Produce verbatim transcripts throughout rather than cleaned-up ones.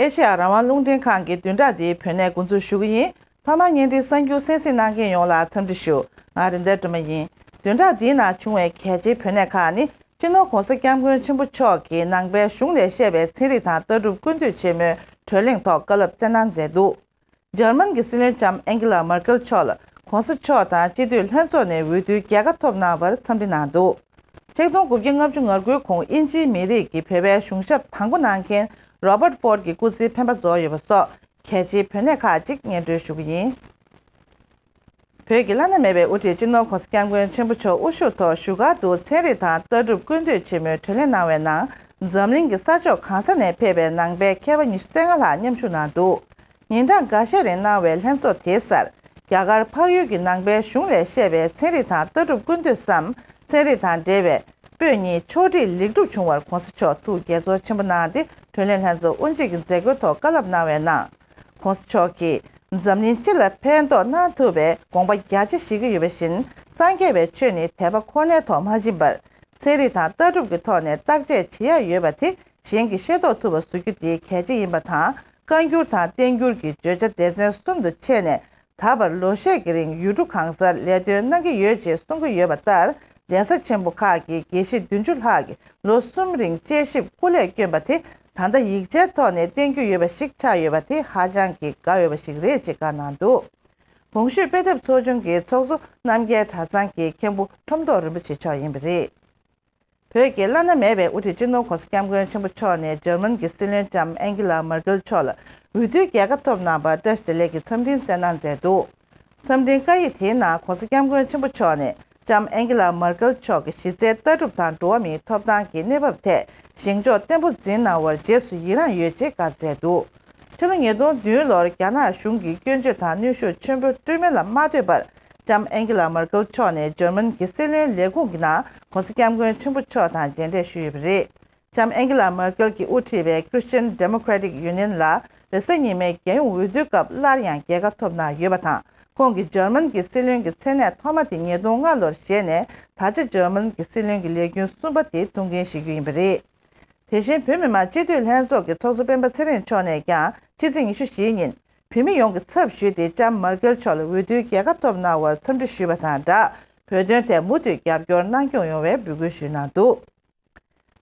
ཨེ་ཤེ་ཡ་རང་དབང་རླུང་འཕྲིན་ཁང་གི་བདུན་ཕྲག་འདིའི་བོད་གནས་འགོ་འཛུགས་ཞུ་གི་ཡིན། ཐོག་མར་བརྙན་འཕྲིན་གསར་འགྱུར་གསན་གཟིགས་གནང་མཁན་ཡོངས་ལ་འཚམས་འདྲི་ཞུ། ང་རིན་ལྡན་སྒྲོལ་མ་ཡིན། བདུན་ཕྲག་འདིའི་ནང་བྱུང་བའི་གལ་ཆེའི་བོད་གནས་ཁག་ནི། སྤྱི་ནོར་༧གོང་ས་༧སྐྱབས་མགོན་ཆེན་པོ་མཆོག་གིས་ནང་པའི་གཞུང་ལས་བཤད་པའི་ཚན་རིག་དང་ལྟ་གྲུབ་ཀུན་བཏུས་ཆེན་མོའི་གྲོས་གླེང་ཐོག་བཀའ་སློབ་སྩལ་གནང་མཛད་འདུག་འཇར་མན་གྱི་སྲིད་བློན་ལྕམ་ཨན་ཀི་ལ་མར་ཀེལ་མཆོག་ལ་༧གོང་ས་མཆོག་དང་སྤྱི་འཐུས་ལྷན་ཚོགས་ནས་འོས་བསྡུའི་རྒྱལ་ཁ་ཐོབ་གནང་བར་འཚམས་འདྲི་གནང་འདུག་ཆིག་སྟོང་དགུ་བརྒྱ་ལྔ་བཅུ་ང་དགུའི་གོང་དབྱིན་ཇིའི་མི་རིགས་ཀྱི་བོད་པའི་གཞུང་ཞབས་དང་པོ་གནང་མཁན་རོ་པར་ཧྥོར་གྱི་སྐུ་ཚེའི་འཕེན་པ་རྫོགས་ཡོད་པ་སོགས་གལ་ཆེའི་བོད་གནས་ཁག་ཅིག་སྙན་སྒྲོན་ཞུ་གི་ཡིན། བོད་ཀྱི་བླ་ན་མེད་པའི་དབུ་ཁྲིད་སྤྱི་ནོར་༧གོང་ས་༧སྐྱབས་མགོན་ཆེན་པོ་མཆོག་དབུ་བཞུགས་ཐོག་བཞུགས་སྒར་དུ་ཚན་རིག་དང་ལྟ་གྲུབ་ཀུན་བཏུས་ཆེན་མོའི་གྲོས་གླེང་གནང་བའི་ནང་། འཛམ་གླིང་གི་ས་ཕྱོགས་གང་ས་ནས་ཕེབས་པའི་ནང་པའི་མཁས་པ་ཉི་ཤུ་རྩ་ལྔ་ལྷག་མཉམ་ཞུགས་གནང་འདུག་ཉིན་གྲངས་འགའ་ཤས་རིང་གནང་བའི་ལྷན་ཚོགས་དེའི་སར། རྒྱ་གར་འཕགས་ཡུལ་གྱི་ནང་པའི་གཞུང་ལས་བཤད་པའི་ཚན་རིག་དང་ལྟ་གྲུབ་ཀུན་བཏུས་སམ། ཚན་རིག་དང་འབྲེལ་བའི་པོད་གཉིས་ཕྱོགས་སྒྲིག་ལེགས་གྲུབ་བྱུང་བར་༧གོང་ས་མཆོག་ཐུགས་དགྱེས་ཚོར་ཆེན་པོ་གནང་སྟེ། གྲོས་གླེང་ལྷན་ཚོགས་དབུ་འབྱེད་ཀྱི་མཛད་སྒོའི་ཐོག་བཀའ་སློབ་གནང་བའི་ནང་། ༧གོང་ས་མཆོག་གིས། འཛམ་གླིང་སྤྱི་ལ་ཕན་ཐོགས་གནང་ཐུབ་པའི་དགོངས་པ་རྒྱ་ཆེ་བཞེས་ཀྱི་ཡོད་པ་བཞིན། སངས་རྒྱས་པའི་ཆོས་ནི་དད་པ་ཁོ་ནའི་ཐོག་མ་ཕྱིན་པར། ཚན་རིག་དང་ལྟ་གྲུབ་ཀྱི་ཐོག་ནས་བརྟག་དཔྱད་བྱེད་ཡ་ཡོད་པ་དེ་གཞན་གྱིས་ཤེས་རྟོགས་ཐུབ་པ་བཟོ་རྒྱུ་དེ་གལ་ཆེ་ཡིན་པ་དང་། བཀའ་འགྱུར་དང་བསྟན་འགྱུར་གྱི་བརྗོད་བྱ་སྡེ་ཚན་གསུམ་དུ་ཕྱེ་ནས། ད་བར་ལོ་ཤས་ཀྱི་རིང་ཡུལ་གྲུ་གང་སར་ལས་དོན་གནང་གི་ཡོད་ཅེས་གསུང་གི་ཡོད་པ་ལྟར། གདན་ས་ཆེན་པོ་ཁག་གི་དགེ་བཤེས་བདུན་ཅུ་ལྷག་གིས་ལོ་གསུམ་རིང་དཔྱད་ཞིབ་སྐུ་ལས་བསྐྱོན་པ་དེ། ད་ལྟ་ཡིག་ཆའི་ཐོག་ནས་བསྟན་རྒྱུ་ཡོད་པ་ཞིག་ཆགས་ཡོད་པ་དེ་ཧ་ཅང་གི་དགའ་འོས་པ་ཞིག་རེད་ཅེས་བཀའ་གནང་འདུག་གོང་ཞུས་དཔེ་དེབ་ཚོགས་ཆུང་གི་ཚོགས་གཙོ་རྣམ་རྒྱལ་གྲྭ་ཚང་གི་མཁན་པོ་ཁྲོམ་ཐོག་རིན་པོ་ཆེ་མཆོག་ཡིན་པ་རེད། བོད་ཀྱི་བླ་ན་མེད་པའི་དབུ་ཁྲིད་སྤྱི་ནོར་༧གོང་ས་༧སྐྱབས་མགོན་ཆེན་པོ་མཆོག་ནས་འཇར་མན་གྱི་སྲིད་བློན་ལྕམ་ཨན་ཀི་ལ་མར་ཀེལ་མཆོག་ལ་འོས་བསྡུའི་རྒྱལ་ཁ་ཐོབ་གནང་བར་བཀྲ་ཤིས་བདེ་ལེགས་ཀྱི་འཚམས་འཕྲིན་བསྩལ་གནང་མཛད་འདུག་འཚམས་འཕྲིན་བཀའ་ཡིག་དེའི་ནང་༧གོང་ས་༧སྐྱབས་མགོན་ཆེན་པོ་མཆོག་ནས་ལྕམ་ཨན་ཀི་ལ་མར་ཀེལ་མཆོག་གི་གཞི་རྩའི་ལྟ་གྲུབ་དང་འགྲོ་བ་མིའི་ཐོབ་ཐང་གི་གནས་བབ་ཐད་བཞེངས་ཕྱོགས་བརྟན་པོ་འཛིན་གནང་བར་རྗེས་སུ་ཡི་རངས་ཡོད་ཅེས་བཀའ་སྩལ་འདུག་ཕྱི་ལོ་ཉིས་སྟོང་བདུན་ལོར་རྒྱ་ནག་གཞུང་གིས་སྐྱོན་བརྗོད་དང་གནོན་ཤུགས་ཆེན་པོ་སྤྲོད་མིན་ལ་མ་ལྟོས་པར། ལྕམ་ཨན་ཀི་ལ་མར་ཀེལ་མཆོག་ནས་འཇར་མན་གྱི་སྲིད་བློན་ལས་ཁུངས་ཀྱི་ནང་༧གོང་ས་༧སྐྱབས་མགོན་ཆེན་པོ་མཆོག་དང་མཇལ་འཕྲད་ཞུས་ཡོད་པ་རེད། ལྕམ་ཨན་ཀི་ལ་མར་ཀེལ་གྱིས་དབུ་ཁྲིད་པའི་Christian Democratic Union་ལ་རེས་གཟའ་ཉི་མའི་རྒྱལ་ཡོངས་འོས་བསྡུའི་སྐབས་སླར་ཡང་རྒྱལ་ཁ་ཐོབ་གནང་ཡོད་པ་དང་། ཁོང་གིས་འཇར་མན་གྱི་སྲིད་བློན་གྱི་མཚན་གནས་ཐོག་མ་དེ་ཉིས་སྟོང་ལྔ་ལོར་བཞེས་ནས། ད་ཆ་འཇར་མན་གྱི་སྲིད་བློན་གྱི་ལས་རྒྱུན་གསུམ་པ་དེ་ཐུགས་འགན་བཞེས་རྒྱུ་ཡིན་པ་རེད། དེ་བཞིན་བོད་མི་མང་སྤྱི་འཐུས་ལྷན་ཚོགས་ཀྱི་ཚོགས་གཙོ་སྤེན་པ་ཚེ་རིང་མཆོག་ནས་ཀྱང་ཕྱི་ཚེས་ཉི་ཤུ་བཞིའི་ཉིན། བོད་མི་ཡོངས་ཀྱི་ཚབ་ཞུས་ཏེ་ལྕམ་མར་ཀེལ་མཆོག་ལ་འོས་བསྡུའི་རྒྱལ་ཁ་ཐོབ་གནང་བར་འཚམས་འདྲི་ཞུས་པ་དང་སྦྲགས། བོད་དོན་ཐད་མུ་མཐུད་རྒྱབ་སྐྱོར་གནང་སྐྱོང་ཡོང་བའི་འབོད་སྐུལ་ཞུས་གནང་འདུག་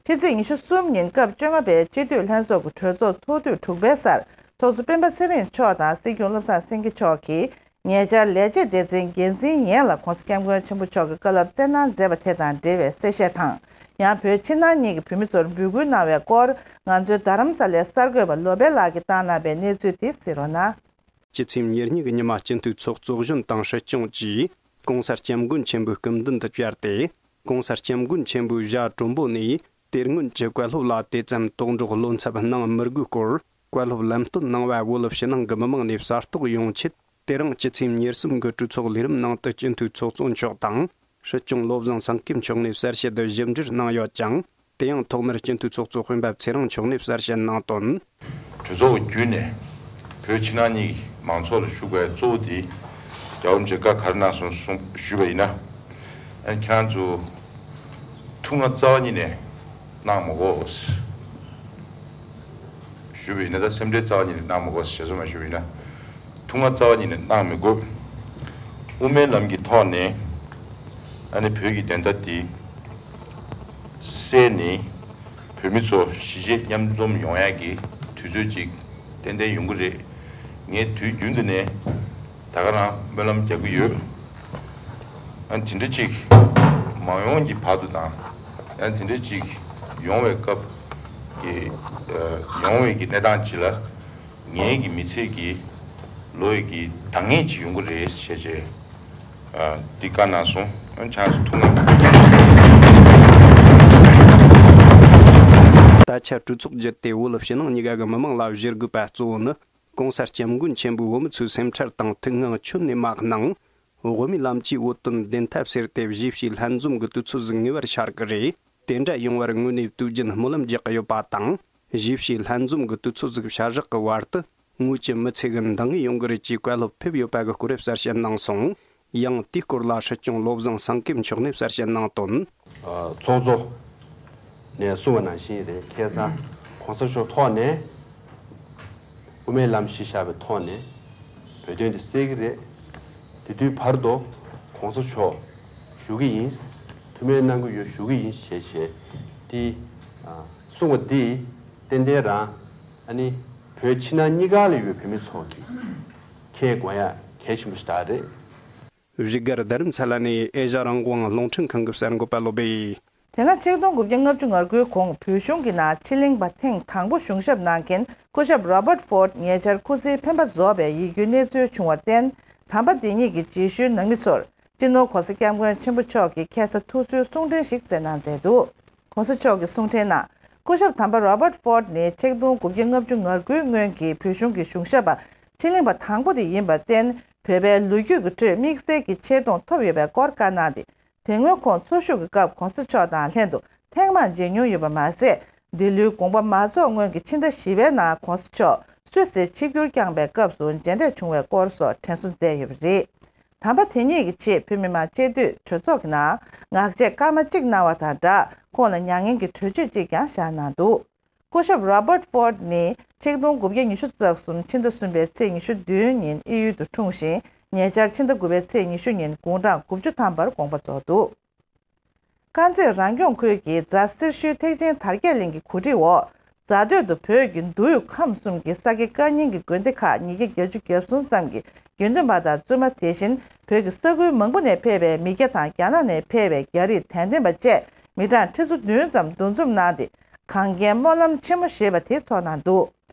ཕྱི་ཚེས་ཉི་ཤུ་གསུམ་ཉིན་སྐབས་བཅོ་ལྔ་པའི་སྤྱི་འཐུས་ལྷན་ཚོགས་ཀྱི་གྲོས་ཚོགས་ཚོགས་དུས་དྲུག་པའི་སར་ཚོགས་གཙོ་སྤེན་པ་ཚེ་རིང་མཆོག་དང་སྲིད་སྐྱོང་བློ་བཟང་སེང་གེ་མཆོག་གིས། ཉེ་ཆར་ལས་བྱེད་སྡེ་ཚན་འགན་འཛིན་ཡན་ལ་༧གོང་ས་༧སྐྱབས་མགོན་ཆེན་པོ་མཆོག་གི་བཀའ་སློབ་སྩལ་གནང་མཛད་པ་དེ་དང་འབྲེལ་བའི་གསལ་བཤད་དང་། ཡང་བོད་ཕྱི་ནང་གཉིས་ཀྱི་བོད་མི་ཚོར་འབོད་སྐུལ་གནང་བའི་སྐོར། ང་ཚོའི་རྡ་རམ་ས་ལའི་གསར་འགོད་པ་ལོ་པཎ་ལགས་ཀྱིས་བཏང་གནང་བའི་གནས་ཚུལ་དེ་གཟིགས་རོགས་གནང་། སྤྱི་ཚེས་ཉེར་གཉིས་ཀྱི་ཉི་མ་སྤྱི་འཐུས་ཚོགས་གཙོ་གཞོན་དང་སྲིད་སྐྱོང་བཅས་༧གོང་ས་༧སྐྱབས་མགོན་ཆེན་པོའི་སྐུ་མདུན་དུ་བཅར་ཏེ། ༧གོང་ས་༧སྐྱབས་མགོན་ཆེན་པོའི་ཞྭ་དྲོན་པོ་ནས་དེ་སྔོན་གྱི་བཀའ་སློབ་ལ་དེ་ཙམ་དོགས་འདྲོག་བློ་འཚབ་གནང་མི་དགོས་སྐོར་བཀའ་སློབ་ལམ་སྟོན་གནང་བ་བོད་ཕྱི་ནང་གི་མི་མང་ནས་གསར་རྟོགས་ཡོང་ཆེད། དེ་རིང་སྤྱི་ཚེས་ཉེར་གསུམ་གྱི་གྲོས་ཚོགས་ལས་རིམ་ནང་དུ་སྤྱི་འཐུས་ཚོགས་གཙོ་མཆོག་དང་། སྲིད་སྐྱོང་བློ་བཟང་སེང་གེ་མཆོག་ནས་གསལ་བཤད་ཞིབ་འབྲིར་གནང་ཡོད་ཅིང་། དེ་ཡང་ཐོག་མར་སྤྱི་འཐུས་ཚོགས་གཙོ་སྤེན་པ་ཚེ་རིང་མཆོག་ནས་གསལ་བཤད་གནང་དོན། གྲོས་ཚོགས་བརྒྱུད་ནས་བོད་ཕྱི་ནང་གཉིས་ཀྱི་མང་ཚོགས་ལ་ཞུ་དགོས་གཙོ་བོ་དེ་རྒྱལ་བ་རིན་པོ་ཆེས་བཀའ་ག་རེ་གནང་སོང་གསུངས་ཞུས་པ་ཡིན་ན། ཨ་ནི་ཁྱེད་རང་ཚོ་ཐུགས་མངའ་རྩ་བ་ཉིད་ནས་གནང་མ་དགོས། ཞུས་པ་ཡིན་ན། ད་སེམས་ཁྲལ་རྩ་བ་ཉིད་ནས་གནང་མ་དགོས་ཞེས་གསུངས་པ་ཞུས་པ་ཡིན་ན། ཐུགས་མངའ་རྩ་བ་ཉིད་ནས་གནང་མི་དགོས། དབུ་མའི་ལམ་གྱི་ཐོག་ནས་ཨ་ནི་བོད་ཀྱི་བདེན་མཐའ་འདི་གསལ་ནས་བོད་མི་ཚོ་གཞིས་བྱེས་མཉམ་འཛོམས་ཡོང་ཡག་གི་དུས་ཚོད་ཅིག་ཏན་ཏན་ཡོང་གི་རེད། ངས་དུས་རྒྱུན་དུ་ནས་ད་ག་རང་སྨོན་ལམ་རྒྱག་གི་ཡོད། ཨ་ནི་དེ་འདྲ་ཅིག་མ་ཡོང་གི་བར་དུ་དང་། ཨ་ནི་དེ་འདྲ་ཅིག་ཡོང་བའི་སྐབས་ཀྱི་ཡོང་བའི་གི་གནས་སྟངས་ཅིག་ལ། ངའི་གི་མི་ཚེ་གི་ལོ་ཡི་གི་འདང་ངེས་ཅིག་ཡོང་གི་རེད་ཞེས་བྱས། ཨ། འདི་བཀའ་གནང་སོང་། ཨ། ཆང་སུ་ཐུང་ངམ། ད་ཆ་གྲོས་ཚོགས་བརྒྱུད་དེ་བོད་ཕྱི་ནང་གཉིས་ཀ་གི་མི་མང་ལ་བཞེས་དགོས་པ་གཙོ་བོ་ནི། ྋགོང་ས་ྋསྐྱབས་མགོན་ཆེན་པོས་བོད་མི་ཚོའི་སེམས་ཁྲལ་དང་ཐུགས་མངའ་ཁྱོན་ནས་མ་གནང་། དབུ་མའི་ལམ་གྱི་བོད་དོན་བདེན་མཐའ་གསལ་ཏེ་གཞིས་བྱེས་ལྷན་འཛོམས་ཀྱི་དུས་ཚོད་ཟིག་ངེས་པར་ཤར་གི་རེད། དེ་འདྲ་ཡོང་བར་དངོས་གནས་དུས་རྒྱུན་སྨོན་ལམ་རྒྱག་གི་ཡོད་པ་དང་། གཞིས་བྱེས་ལྷན་འཛོམས་ཀྱི་དུས་ཚོད་ཟིག་བྱ་བཞག་གི་བར་དུ། ངོས་ཀྱི་མི་ཚེ་གི་འདང་ངེས་ཡོང་གི་རེད་ཅེས་བཀའ་སློབ་ཕེབས་ཡོད་པ་གི་སྐོར་གསལ་བཤད་གནང་སོང་། ཡང་དེའི་སྐོར་ལ་སྲིད་སྐྱོང་བློ་བཟང་སེང་གེ་མཆོག་ནས་གསལ་བཤད་གནང་དོན། ཚོགས་གཙོ་ནས་གསུངས་པ་ནང་བཞིན་རེད། ཁ་སང་གོང་ས་མཆོག་ཐོག་ནས་ དབུ་མའི་ལམ་གཞི་བཞག་པའི་ཐོག་ནས་བོད་དོན་དེ་སེལ་གྱི་རེད། དེ་དུས་བར་དུ་གོང་ས་མཆོག་བཞུགས་ཀྱི་ཡིན། ཐུགས་སྨོན་གནང་གི་ཡོད། བཞུགས་ཀྱི་ཡིན་ཞེས་བྱས་དེ་གསུངས་པ་འདི་ཏན་ཏན་རང་ཨ་ནི་བོད་ཕྱི་ནང་གཉིས་ཀ་ལ་ཡོད་བོད་མི་ཚོ་གིས་མཁྱེན་དགོས་ཡ་གལ་ཆེན་པོ་ཞིག་རེད། བཞུགས་སྒར་རྡ་རམ་ས་ལ་ནས་ཨེ་ཤ་རང་དབང་རླུང་འཕྲིན་ཁང་གི་གསར་འགོད་པ་བློ་བྷེ། དེ་སྔ་ཆིག་སྟོང་དགུ་བརྒྱ་ལྔ་བཅུ་ང་དགུའི་གོང་བོད་གཞུང་གི་ནང་ཕྱི་གླིང་པ་ཐེངས་དང་པོ་གཞུང་ཞབས་གནང་མཁན་སྐུ་ཞབས་རོ་བརྟ་ཧྥོར་ཌ་ཉེ་ཆར་སྐུ་ཚེའི་འཕེན་པ་རྫོགས་པའི་ཡིད་སྐྱོའི་གནས་ཚུལ་བྱུང་བར་བརྟེན། དམ་པ་དེ་ཉིད་ཀྱི་རྗེས་ཤུལ་ནང་མི་ཚོར་སྤྱི་ནོར་༧གོང་ས་༧སྐྱབས་མགོན་ཆེན་པོ་མཆོག་གིས་ཁ་སང་ཐུགས་གསོའི་གསུང་འཕྲིན་ཞིག་སྩལ་གནང་མཛད་འདུག༧གོང་ས་མཆོག་གི་གསུང་འཕྲིན་ནང་། སྐུ་ཞབས་དམ་པ་རོ་བརྟ་ཧྥོར་ཌ་ནི་ཆིག་སྟོང་དགུ་བརྒྱ་ལྔ་བཅུ་ང་དགུའི་སྔོན་གྱི་བོད་གཞུང་གི་གཞུང་ཞབས་པ་ཕྱི་གླིང་པ་དང་པོ་དེ་ཡིན་པར་བརྟེན། བོད་པའི་ལོ་རྒྱུས་ཀྱི་ཁྲོད་དམིགས་བསལ་གྱི་ཆེ་མཐོང་ཐོབ་ཡོད་པའི་སྐོར་བཀའ་གནང་སྟེ། དེ་སྔོན་ཁོང་འཚོ་བཞུགས་ཀྱི་སྐབས་༧གོང་ས་མཆོག་དང་ལྷན་དུ་ཐེངས་མང་མཇལ་མྱོང་ཡོད་པ་མ་ཟད། འདི་ལོའི་དགོངས་པ་མ་རྫོགས་སྔོན་གྱི་ཕྱི་ཟླ་བཞི་པའི་ནང་༧གོང་ས་མཆོག་སུད་སིར་ཆིབས་བསྒྱུར་བསྐྱངས་པའི་སྐབས་སུ་མཇལ་འཕྲད་བྱུང་བའི་སྐོར་སོགས་དྲན་གསོ་མཛད་ཡོད་པ་རེད། དམ་པ་དེ་ཉིད་ཀྱི་ཆེད་བོད་མི་མང་སྤྱི་འཐུས་གྲོས་ཚོགས་ཀྱི་ནང་ངག་བཅད་སྐར་མ་གཅིག་གནང་བ་དང་སྦྲགས། ཁོང་ལ་མྱ་ངན་གྱི་གྲོས་ཆོད་གཅིག་ཀྱང་བཞག་གནང་འདུག་སྐུ་ཞབས་རོ་བརྟ་ཧྥོར་ཌ་ནི་ཆིག་སྟོང་དགུ་བརྒྱ་ཉི་ཤུ་རྩ་གསུམ་ཕྱི་ཟླ་གསུམ་པའི་ཚེས་ཉི་ཤུ་བདུན་ཉིན་ཨི་ཡུལ་དུ་འཁྲུངས་ཤིང་། ཉེ་ཆར་ཕྱི་ཟླ་དགུ་པའི་ཚེས་ཉི་ཤུ་ཉིན་དགུང་གྲངས་དགུ་བཅུ་ཐམ་པར་དགོངས་པ་རྫོགས་འདུག་དཀར་མཛེས་རང་སྐྱོང་ཁུལ་གྱི་རྫ་སེར་ཤུལ་ཐེག་ཆེན་དར་རྒྱས་གླིང་གི་གོ་སྒྲིག་འོག་རྫ་སྟོད་དུ་བོད་ཀྱི་མདོ་དབུས་ཁམས་གསུམ་གྱི་ས་དགེ་བཀའ་རྙིང་གི་དགོན་སྡེ་ཁག་ཉིས་བརྒྱ་བརྒྱད་ཅུ་གྱ་གསུམ་ཙམ་གྱི་དགེ་འདུན་པ་དང་བཙུན་མ། དེ་བཞིན་བོད་ཀྱི་ས་ཁུལ་མང་པོ་ནས་ཕེབས་པའི་མི་སྐྱ་དང་རྒྱ་ནག་ནས་ཕེབས་པའི་རྒྱ་རིགས་དད་ལྡན་པ་བཅས་མི་གྲངས་ཁྲི་ཚོ་བདུན་ཙམ་འདུ་འཛོམས་གནང་སྟེ། གངས་རྒྱན་སྨོན་ལམ་ཆེན་མོ་ཞེས་པ་དེ་ཚོགས་གནང་འདུག་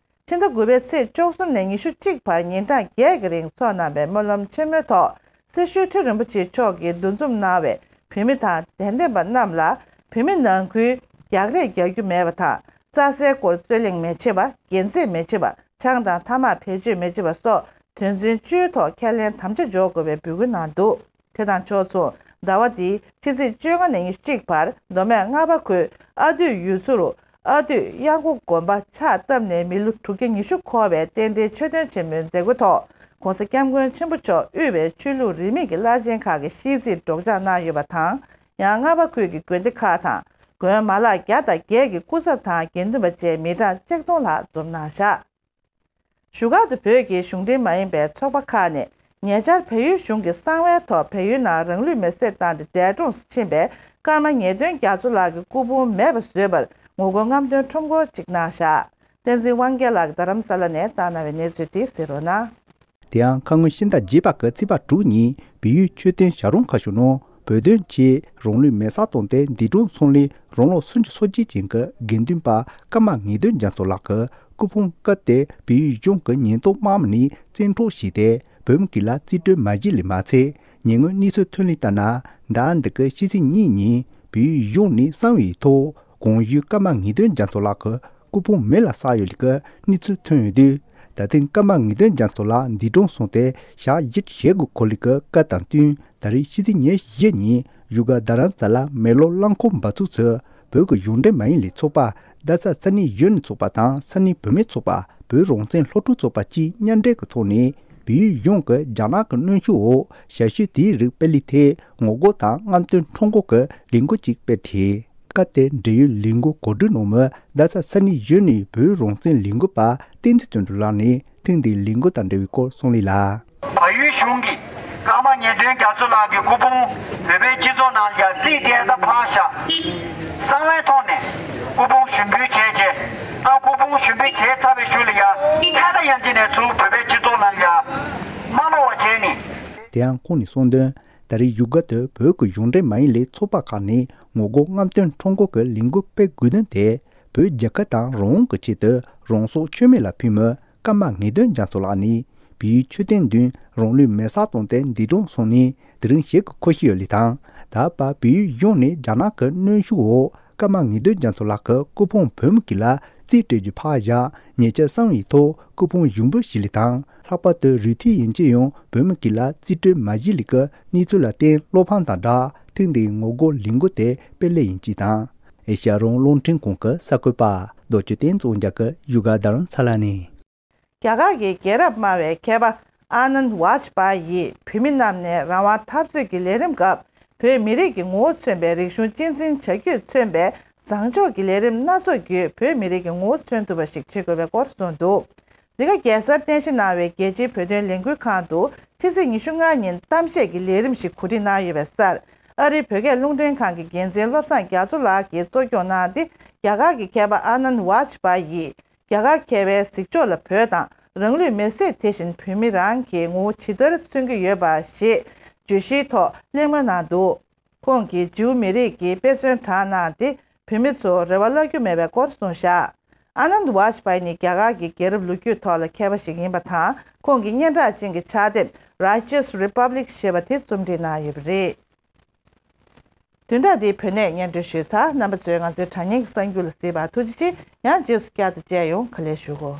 ཕྱི་ཟླ་དགུ་པའི་ཚེས་བཅུ་གསུམ་ནས་ཉི་ཤུ་གཅིག་བར་ཉིན་གྲངས་བརྒྱད་ཀྱི་རིང་ཚོགས་གནང་བའི་སྨོན་ལམ་ཆེན་མོའི་ཐོག་སེར་ཤུལ་ཁྲི་རིན་པོ་ཆེ་མཆོག་གིས་འདུ་འཛོམས་གནང་བའི་བོད་མི་དང་དད་ལྡན་པ་རྣམས་ལ། བོད་མི་ནང་ཁུལ་རྒྱག་རེས་རྒྱག་རྒྱུ་མེད་པ་དང་། རྩྭ་སའི་སྐོར་རྩོད་གླེང་མི་བྱེད་པ། རྒྱན་རྩེད་མི་བྱེད་པ། ཆང་དང་ཐ་མག་བེད་སྤྱོད་མི་བྱེད་པ་སོགས་དོན་ཚན་བཅུའི་ཐོག་ཁས་ལེན་དམ་བཅའ་འཇོག་དགོས་པའི་འབོད་སྐུལ་གནང་འདུག་དེ་དང་ཕྱོགས་མཚུངས། ཟླ་བ་འདིའི་ཕྱི་ཚེས་བཅོ་ལྔ་ནས་ཉི་ཤུ་གཅིག་བར་མདོ་སྨད་རྔ་པ་ཁུལ་ཨ་འདུས་ཡུལ་ཚོ་རུ། ཨ་འདུས་གཡང་སྒོ་དགོན་པ་ཕྱག་བཏབ་ནས་མི་ལོ་དྲུག་བརྒྱ་ཉི་ཤུ་འཁོར་བའི་རྟེན་འབྲེལ་མཆོད་རྟེན་ཆེན་མོའི་མཛད་སྒོའི་ཐོག ༸གོང་ས་༸སྐྱབས་མགོན་ཆེན་པོ་མཆོག་དབུས་པའི་ཆོས་ལུགས་རིས་མེད་ཀྱི་བླ་ཆེན་ཁག་གིས་ཤིས་ཚིག་སྒྲོག་སྦྱང་གནང་ཡོད་པ་དང་། ཡང་རྔ་པ་ཁུལ་གྱི་དགོན་སྡེ་ཁག་དང་དགོན་མ་ལག་བརྒྱ་དང་བརྒྱད་ཀྱི་སྐུ་ཚབ་དང་དགེ་འདུན་པ་བཅས་མི་གྲངས་ཆིག་སྟོང་ལྷག་འཛོམས་གནང་བཞག་བཞུགས་སྒར་དུ་བོད་ཀྱི་གཞུང་འབྲེལ་མ་ཡིན་པའི་ཚོགས་པ་ཁག་ནས་ཉེ་ཆར་བལ་ཡུལ་གཞུང་གི་གསང་བའི་ཐོག་བལ་ཡུལ་ནང་རང་ལུས་མེར་སྲེག་བཏང་སྟེ་འདས་གྲོངས་སུ་ཕྱིན་པའི་ཀརྨ་ངེས་དོན་རྒྱ་མཚོ་ལགས་ཀྱི་སྐུ་ཕུང་མེད་པ་བཟོས་པར་ངོ་རྒོལ་རྔམ་སྟོན་ཁྲོམ་སྐོར་ཅིག་གནང་བཞག་བསྟན་འཛིན་དབང་རྒྱལ་ལགས་ཀྱིས་རྡ་རམ་ས་ལ་ནས་བཏང་གནང་བའི་གནས་ཚུལ་དེ་གཟིགས་རོགས་གནང་། དེ་ཡང་ཁ་སྔོན་ཕྱི་ཟླ་བརྒྱད་པ་གི་ཚེས་པ་དྲུག་ཉིན་བལ་ཡུལ་མཆོད་རྟེན་བྱ་རུང་ཁ་ཤོར་ནང་བོད་དོན་ཆེད་རང་ལུས་མེ་སྲེག་བཏང་སྟེ་འདས་གྲོངས་སོང་ལས་རང་ལོ་སུམ་ཅུ་སོ་གཅིག་ཅན་གྱི་དགེ་འདུན་པ་ཀརྨ་ངེས་དོན་རྒྱ་མཚོ་ལགས་ཀྱི་སྐུ་ཕུང་སྐབས་དེར་བལ་ཡུལ་གཞུང་གི་ཉེན་རྟོག་དམག་མི་ནས་བཙན་འཕྲོག་བྱས་ཏེ་བོད་མི་གཅིག་ལ་རྩིས་སྤྲོད་མ་བྱས་ལས་མ་ཚད། ཉེ་སྔོན་གནས་ཚུལ་ཐོན་ལས་ལྟར་ན། ཟླ་འདི་གའི་ཕྱི་ཚེས་གཉིས་ཉིན་བལ་ཡུལ་གཞུང་ནས་གསང་བའི་ཐོག་གོང་ཞུས་ཀརྨ་ངེས་དོན་རྒྱ་མཚོ་ལགས་ཀྱི་སྐུ་ཕུང་མེ་ལ་བསྲེགས་ཡོད་ལུགས་ཀྱི་གནས་ཚུལ་ཐོན་ཡོད་དུས། ད་ཐེངས་ཀརྨ་ངེས་དོན་རྒྱ་མཚོ་ལགས་འདས་གྲོངས་སོང་སྟེ་ཞག་བཞི་བཅུ་ཞེ་དགུ་འཁོར་ལུགས་ཀྱི་སྐབས་དང་བསྟུན། ད་རེས་ཕྱི་ཚེས་ཉེར་བཞི་ཉིན་བཞུགས་སྒར་རྡ་རམ་ས་ལ་མེ་ལོང་རླངས་འཁོར་འབབ་ཚུགས་སུ་བོད་ཀྱི་གཞུང་འབྲེལ་མ་ཡིན་ལས་ཚོགས་པ་རྡ་ས་ས་གནས་གཞོན་ནུ་ཚོགས་པ་དང་ས་གནས་བུད་མེད་ཚོགས་པ། བོད་རང་བཙན་སློབ་ཕྲུག་ཚོགས་པ་བཅས་མཉམ་འབྲེལ་གྱི་ཐོག་ནས་བལ་ཡུལ་གཞུང་གིས་རྒྱ་ནག་གི་གནོན་ཤུགས་འོག་ཞབས་ཞུ་དེའི་རིགས་སྤེལ་ལུགས་ཐད་ངོ་རྒོལ་དང་རྔམ་སྟོན་ཁྲོམ་སྐོར་གྱི་ལས་འགུལ་ཅིག་སྤེལ་ཏེ། སྐབས་དེར་འབྲེལ་ཡོད་ལས་འགུལ་གོ་སྒྲིག་གནང་མི་རྡ་ས་ས་གནས་གཞོན་ནུའི་བོད་རང་བཙན་ལས་འགུལ་པ་བསྟན་འཛིན་དོན་གྲུབ་ལགས་ནས་ཐེངས་འདིའི་ལས་འགུལ་དང་འབྲེལ་བའི་སྐོར་གསུངས་ལུགས་ལ། བལ་ཡུལ་གཞུང་གིས་ཀརྨ་ངེས་དོན་རྒྱ་མཚོ་ལགས་ཀྱི་སྐུ་ཕུང་བོད་པའི་སྤྱི་ཚོགས་ནང་ལ་ཡང་རྩིས་སྤྲད་ད་ཕར་བཞག་གསང་བའི་ཐོག་ནས་སྐུ་ཕུང་ཞུགས་འབུལ་བྱས་རྗེས། ཨ་སྐུ་ཕུང་ཞུགས་འབུལ་བྱས་ཚར་བའི་གཞུག་ལ་ཡང་ཐལ་ལ་ཡང་ཅི་ནས་ཚུར་བོད་པའི་སྤྱི་ཚོགས་ནང་ལ་ཡང་མ་ལོག་པ་བྱས་ནས། དེ་ཡང་ཁོང་ནས་གསུངས་དོན། ད་རེས་བཞུགས་སྒར་དུ་བོད་ཀྱི་གཞུང་འབྲེལ་མ་ཡིན་ལས་ཚོགས་པ་ཁག་ནས་ངོ་རྒོལ་རྔམ་སྟོན་ཁྲོམ་སྐོར་གྱི་ལས་འགུལ་སྤེལ་དགོས་དོན་དེ། བོད་རྒྱལ་ཁབ་དང་རང་དབང་གི་ཆེད་དུ་རང་སྲོག་མཆོད་མེ་ལ་ཕུལ་མི་ཀརྨ་ངེས་དོན་རྒྱ་མཚོ་ལགས་ནས་བལ་ཡུལ་མཆོད་རྟེན་མདུན་རང་ལུས་མེ་སྲེག་བཏང་སྟེ་འདས་གྲོངས་སོང་ནས་དེ་རིང་ཞེ་དགུ་འཁོར་བཞིན་ཡོད་ལུགས་དང་། ད་བར་བལ་ཡུལ་གཞུང་ནས་རྒྱ་ནག་གི་གནོན་ཤུགས་འོག་ཀརྨ་ངེས་དོན་རྒྱ་མཚོ་ལགས་ཀྱི་སྐུ་ཕུང་བོད་མི་གཅིག་ལ་རྩིས་སྤྲོད་རྒྱུ་ཕར་བཞག་ཉེ་ཆར་གསང་བའི་ཐོག་སྐུ་ཕུང་ཞུགས་འབུལ་བྱས་ལུགས་དང་། ལྷག་པར་དུ་རུས་མཐུད་ཡན་ཆད་ཡང་བོད་མི་གཅིག་ལ་རྩིས་སྤྲོད་མ་བྱས་ལུགས་ཀྱི་གནས་ཚུལ་ལ་བརྟེན། བློ་ཕམ་དང་སྦྲགས་ཐེངས་འདིའི་ངོ་རྒོལ་ལས་འགུལ་དེ་སྤེལ་ལུགས་ཡིན་ཅེས་དང་། ཨེ་ཤ་ཡ་རང་དབང་རླུང་འཕྲིན་ཁང་གི་གསར་འགོད་པ་རྡོ་རྗེ་བསྟན་འཛིན་རྒྱ་གར་བཞུགས་སྒར་རྡ་རམ་ས་ལ་ནས། རྒྱ་གར་གྱི་རྒྱལ་རབས་སྨྲ་བའི་མཁས་པ་ཨ་ནནྡ་ཝཱཇ་པཱ་ཡིས་བོད་མི་རྣམས་ནས་རང་དབང་འཐབ་རྩོད་ཀྱི་ལས་རིམ་སྐབས་བོད་མི་རིགས་ཀྱི་ངོ་བོ་མཚོན་པའི་རིག་གཞུང་གཅེས་འཛིན་བྱ་རྒྱུས་མཚོན་པའི་བཟང་ཕྱོགས་ཀྱི་ལས་རིམ་སྣ་ཚོགས་བརྒྱུད་བོད་མི་རིགས་ཀྱི་ངོ་བོ་མཚོན་ཐུབ་པ་ཞིག་བྱེད་དགོས་པའི་སྐོར་གསུངས་འདུག་འདི་ག་རྒྱལ་སར་རྟེན་གཞི་གནང་བའི་རྒྱལ་སྤྱིའི་བོད་དོན་ལས་འགུལ་ཁང་དུ་ཕྱི་ཚེས་ཉི་ཤུ་ལྔ་ཉིན་གཏམ་བཤད་ཀྱི་ལས་རིམ་ཞིག་གོ་སྒྲིག་གནང་ཡོད་པའི་སར། ཨ་རིའི་བོད་སྐད་རླུང་འཕྲིན་ཁང་གི་འགན་འཛིན་བློ་བཟང་རྒྱ་མཚོ་ལགས་ཀྱིས་གཙོ་སྐྱོང་གནང་སྟེ། རྒྱ་གར་གྱི་མཁས་པ་ཨ་ནནྡ་ཝཱཇ་པཱ་ཡིས། རྒྱ་གར་མཁས་པའི་གཟིགས་ཕྱོགས་ལ་བོད་དང་རང་ལུས་མེར་སྲེག་དེ་བཞིན་བོད་མི་རང་གི་ངོ་བོ་ཇི་ལྟར་མཚོན་གྱི་ཡོད་པ་ཞེས་བརྗོད་གཞིའི་ཐོག་གླེང་མོལ་གནང་འདུག་ཁོང་གིས་ཇིའུ་མི་རིགས་ཀྱི་དཔེ་མཚོན་དྲངས་གནང་སྟེ། བོད་མི་ཚོར་རེ་བ་བརླག་རྒྱུ་མེད་པའི་སྐོར་གསུངས་བཞག་ཨ་ནནྡ་ཝཱཇ་པཱ་ནི་རྒྱ་གར་གྱི་རྒྱལ་རབས་ལོ་རྒྱུས་ཐོག་ལ་མཁས་པ་ཞིག་ཡིན་པ་དང་། ཁོང་གིས་སྙན་གྲགས་ཅན་གྱི་ཕྱག་དེབ་Righteous Republic ཞེས་པ་དེ་རྩོམ་སྒྲིག་གནང་ཡོད་པ་རེད། བདུན་ཕྲག་འདིའི་བོད་གནས་སྙན་སྒྲོན་ཞུས་ཚར། རྣམ་པ་ཚོས་ང་ཚོའི་དྲ་བརྙན་གྱི་གསར་འགྱུར་ལ་གཟིགས་པར་ཐུགས་རྗེ་ཆེ། ཡང་རྗེས་སུ་བསྐྱར་དུ་མཇལ་ཡོང་། ཁ་ལས་ཞུ་གོ།